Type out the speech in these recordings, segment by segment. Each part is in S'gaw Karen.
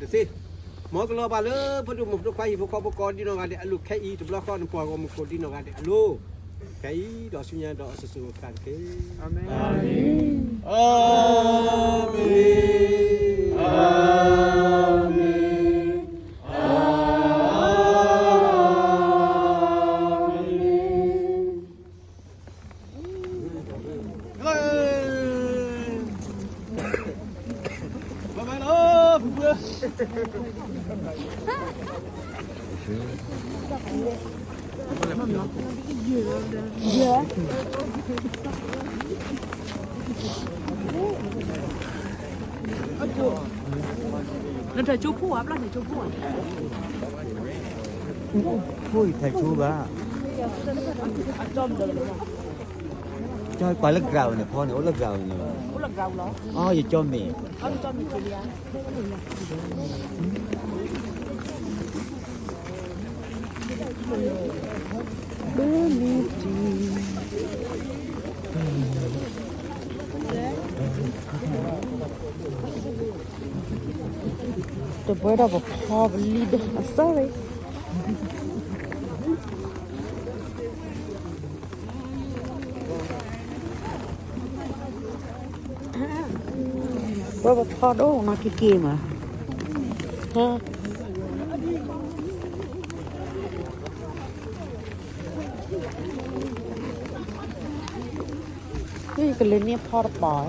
တသ့, မ်ကလီၤဘၣ်လၢပဒိၣ်မုၣ်ဖိခွါဟံၣ်ဖိဃီဖိကိးဒ်နီၢ်ဂၤဒဲးအလိၤ ခဲအံၤတဘျီဃီ နပှၤဂီၢ်မုၢ်ကိးဒ်နီၢ်ဂၤဒဲးအလိၤ, ခဲအံၤဒီးဆူညါဒီးအစိၤစိၤအဃၣ်တက့ၢ်. အၤမ့ၣ်. အၤမ့ၣ်. အၤမ့ၣ်. နထးကၠိဖိဧါ, ဘျီထးကၠိဖိဧါ, ဖိအံၤထးကၠိဘၣ်, ကၠီပှၤလၢ ground န့ၣ် ဖီန့ၣ် အိၣ်လၢ ground န့ၣ်, အိၣ်လၢ ground လီၤ, အိ ယကၠီမ့ၢ် တပှဲဒီးပဖီပလံၤဒီး sorry. ပှဲပဖီဒိၣ်နီၢ်က့ၤက့ၤမး, ကလဲၤန့ၢ်ဖီတပီၤ, ဒီးကဟ့ၣ်ဖီအိၣ်ပှၤကညီမဲာ်,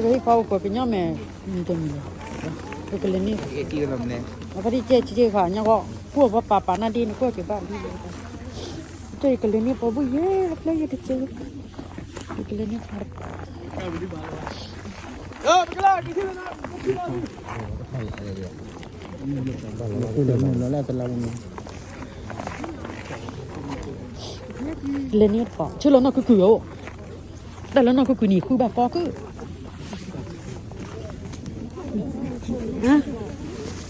တမံၤ, ကလဲၤန့ၢ်, အဖါတံၢ်ကဲက့ၤဃာ်ညါဂီၢ်, ကွၢ်ပှၤပာ်ပာ်နၢ်ဒ်နကွၢ်က့ၤဘၣ်ဒ်, ကလဲၤန့ၢ်ဖီဘိယဲၢ်ဖျၢၣ်ယဲၢ်တက့ၢ်, ကလဲၤန့ၢ်ဖီတပီၤ. လဲၤန့ၢ်တပီၤ ဆၢလီၤနီၢ်ခုၣ်ခုၣ်ဧိၤ, တၢ်လၢနီၢ်ခုၣ်ခုၣ်န့ၣ် ဃုဘၣ်ကီကုၢ်,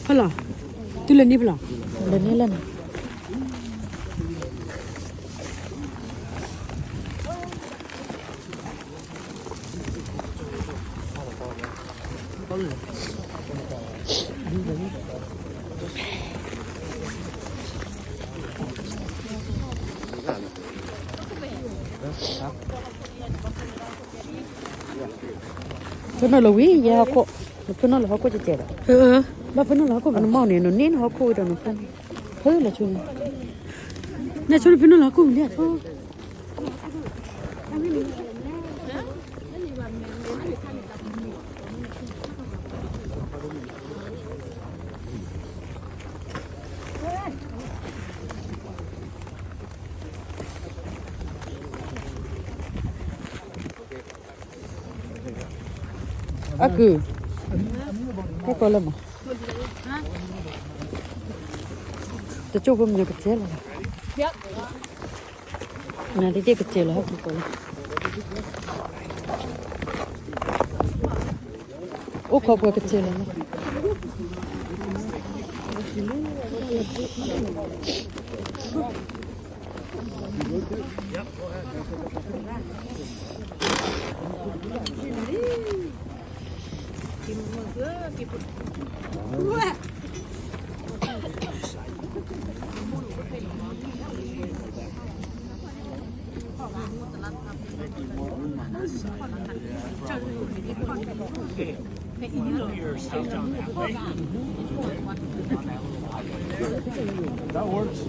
ဖဲလီၤ, တုၤလဲၤန့ၢ်ဖဲလီၤ, လဲၤန့ၢ်လၢန့ၣ် ဖဲနီၢ်လီၤဝံၤ ယဲဟီၣ်ခိၣ်, နဖဲနီၢ်လီၤဟီၣ်ခိၣ်ကဲကဲဒီး, ဘၣ်ဖဲနီၢ်လီၤဟီၣ်ခိၣ် နမီၢ်န့ၣ် နန့ၢ်နဟီၣ်ခိၣ်ဝံၤဒီးနဖဲ, ဖဲလီၤဆိန့ၣ်, နဆိန့ၣ်ဖဲနီၢ်လီၤဟီၣ်ခိၣ်ဝံၤလံဆိ အကုၢ်, ဟဲကိးလၢမး, တကၠိၢ်ဖိမ့ၢ်ကစဲလီၤ, နဒ်တ့ၢ်ကစဲလီၤ ဟဲက့ၤကိးလၢ, အိၣ်ခိးပှၤကစဲလီၤ. That works.